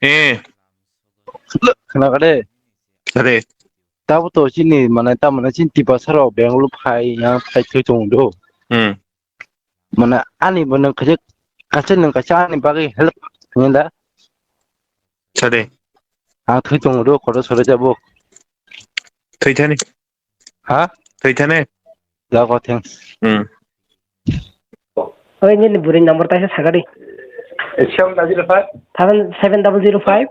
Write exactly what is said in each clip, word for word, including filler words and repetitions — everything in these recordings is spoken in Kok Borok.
Eh, khna kade. Are. Tabo to chini mane, ta mane chini Tiprasa rok Bangalore phai, yang phai thwi tongo do. Hmm. Mane ani bo nang kaisa, kaisa nang kaisa ani bagwi help nang da. Sade. Ang thwi tongo do, kotor sore jabo. Thwi thani. Ha? Thwi thani. Jago, thanks. Hmm. Oi, nini buri number taisa sagadi. Seven double zero five. Seven, seven double zero five.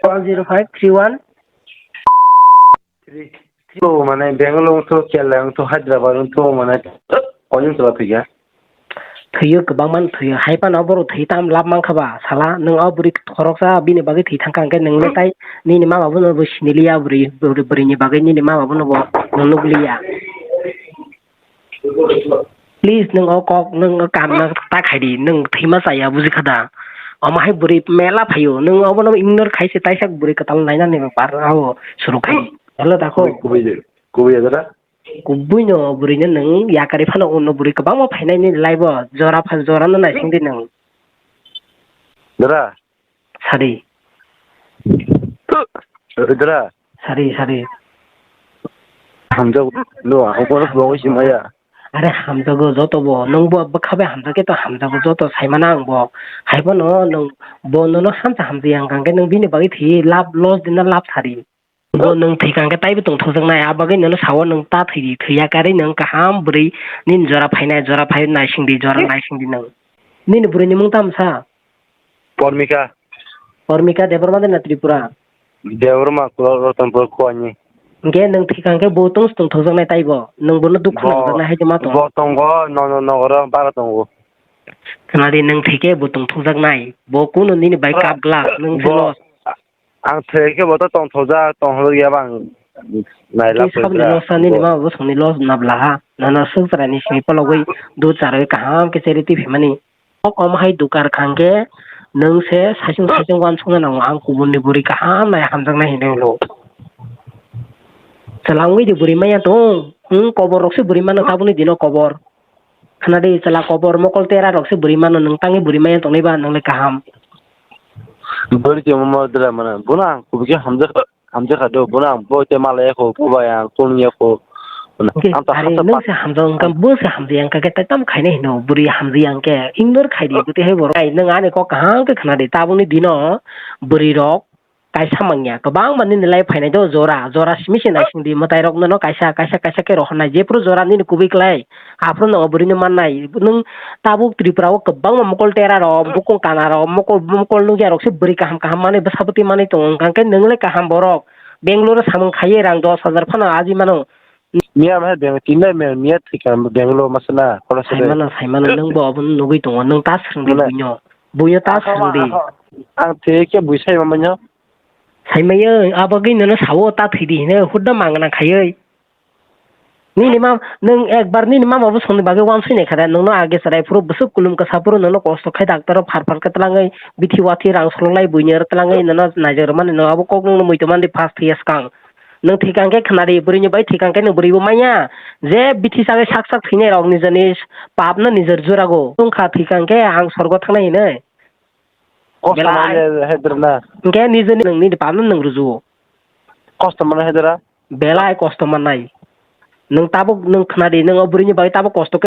Double zero five three one. Three, three, oh, mane Bangalore wngthu, Kerala wngthu, Hyderabad wngthu, mane, oh, oyung chwla thwikha. Thwiyo, kwbangma thwiyo. Hai phano borok thwi tam lab mankha ba, sala, nwng o bwrwi khoroksa bini bagwi thwi thangkha, hwnkhe nwng le tai nini mama bono bo siniliya bwrwi, bwrwi, bwrwini bagwi nini mama bono bo nwng nukliya. Please, nwng o kok, nwng o kam no ta khai di, nwng thwima chaya, buji kha da? Omo hai bwrwi mela phaio, nwng obono ignore khai se, taisa bwrwi kwtal nainani bepar o suru khai. Hello, dakho. Kubui, kubui, kubui ya dara? Kubui no bwrwi no nwng yakarwi phano, uno bwrwi kwbangma phainai nini life o, jora pha, jora no naising di nwng. Dara? Sari. Ridra. Sari, sari. Hamjak, no, ang kono kwbangwi simaya. Are hamjago joto bo, nwng bo bwkha bai hamjak khe to hamjago joto, saimano ang bo. Hai bono nwng bo nono hamsa hamjak yang kang khe nwng bini bagwi thwi lab loss dinna lab sari. Bo nwng thwi kang khe taibo tongthokjaknai, a bagwi nono sao nwng ta thwi di, thwi ya karwi nwng kaham bwrwi nini jora phainai, jora phai naising di, jora naising di nwng. Nini bwrwini mung tamo sa? Pormika. Pormika Debbarma de na Tripura? Debbarma, Kulo-, Ratanpur, Kuani. Hingke nwng thwikha hingke bo tong tongthokjaknai taibo. Nwng bono dukhu bo, nangjaknai hai ma tongo. Bo tongo, no, no, nogoro bara tongo. Khwnadi nwng thwikhe bo tongthokjaknai. Bo kunu nini bai bo, kap glak, nwng bo, thwilo. Ang thwikhe bo to tongthokjak, tongthokjak ya bang. Nailak twi sabni loss nini ma bo songni loss nabla ha. Nana swk chwraini simi pologwi dud charwi kaham khe cherry twi phimani. Kok omo hai dukar khang khe nwng se saichung saichung uansukna nango, ang kubunni bwrwi kaham nai hamjaknai hinwi hwno. Chwla wngwi di bwrwi manya tong, nwng kobor rok se bwrwi mano tabukni dino kobor. Khna di chwla kobor mokol tera rok se bwrwi mano, nwng tangwi bwrwi manya tongnai ba nwng le kaham. Bwrwi tongma dra mano, bono ang kubui khe hamjakha. Hamjakha do, bono ang bo tei malaya kho, bo bai ang tongya kho. Hwnkhe ang ta ari hasa nwng pat-, se hamjak wngkha, ang bo se hamjak wngkha khe tai tamo khainai hino, bwrwi hamjak ya hwnkhe ignore khai di, bwtwi hai borok. Ai, nwng ani kok kaham khe khna di, tabukni dino bwrwi rok kaisa mangya, kwbangma nini life phainai do, jora, jora simi se naising di, mwtai rok nono kaisa, kaisa, kaisa khe rohornai, jephru jora nini kubui klai, aphuru no bwrwi no mannai, nwng tabuk Tripura o kwbangma mokol tera rok, bukung kana rok, mokol, mokol nukya rok se bwrwi kaham kaham manwi bwsa bwtwi manwi tongo, hwnkhe nwng le kaham borok. Bangalore o samung khaiwi rang dos hajar phano aji mano. Miya mai beng tinai me miya thika Bangalore masana kono sede. Saimano, saimano, nwng bo obono nugwi tongo, nwng ta swrwng di buino. Buino ta swrwng di. Ang theke bui sai mamanyo. Saimayo, abagwi nono sawo ta thwi di hino, hudda mangna khaiwi. Nini mam, nwng ekbar nini mama bo songni bagwi uansuk nai kha de, nwngno age chwrai phuru bwswk kulum kwsa phuru nwngno kosto khai doctor o phar phar khe twlangwi bithi wathi rang sololai buini aro twlangwi nwngno naijak rwmani, nwng abo kok nwngno muitu mandi first thwiya swkang. Nwng thwikang khe khna di, bwrwini bai thwikang khe nwng bwrwi bo manya, je bithi sagwi sak sak thwinai rok nijani pap no nijor jurago wngkha, thwikang khe ang sorgo thangnai hinwi. Kosto belai manya hedra na. Hwnkhe nijani nwng nini pap no nwng rujuo. Kosto manya hedra. Belai kosto mannai. Nwng tabuk nwng khna di, nwng o bwrwini bagwi tabuk kosto